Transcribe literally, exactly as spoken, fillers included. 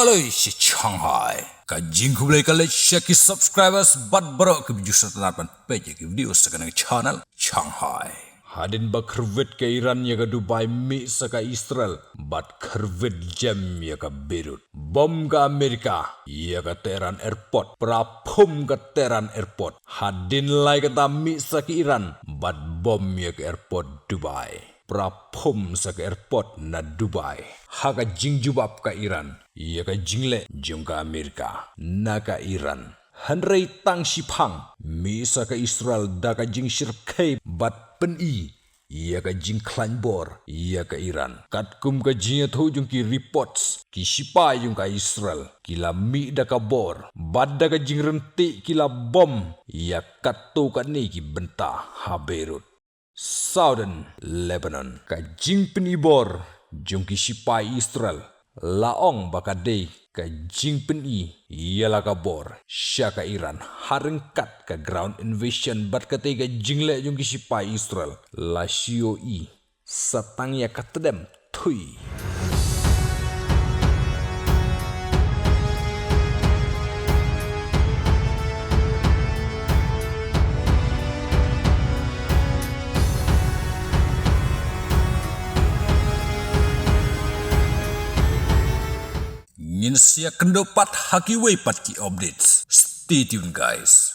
Khublei shi Shanghai. Ka jingkhublei ka leit sha ki subscribers bad baroh ki views sa tang ban peit ïa ki video sa kane ka channel Shanghai. Hadien ba khyrwit ka Iran ïa ka Dubai mih sa ka Israel bad khyrwit jem ïa ka Beirut. Bom ka Amerika ïa ka Tehran airport, pra phum ka Tehran airport. Hadien lai kata mih sa ka Iran bad bom ïa ka airport Dubai. Pra phum sa ka airport na Dubai. Ha ka jingjubab ka Iran ïa ka jingleh jong ka Amerika na ka Iran. Hynrei tang shiphang mih sa ka Israel da ka jingshyrkhei bad pyni ïa ka jingkhlaiñ bor ïa ka Iran. Katkum ka jingïathuh jong ki reports, ki shipai jong ka Israel ki la mih da ka bor bad da ka jingryntih ki la bom ïa katto katne ki bynta ha Beirut. Southern Lebanon. Ka jingpyni bor jong ki shipai Israel la ong ba ka dei ka jingpyni ïa la ka bor sha ka Iran ha ryngkat ka ground invasion bad kata ka jingleh jong ki shipai Israel la shu ïohi sa tang ïa ka tdem thui. Ngin sa ïakynduh pat ha kiwei pat ki updates. Stay tuned, guys.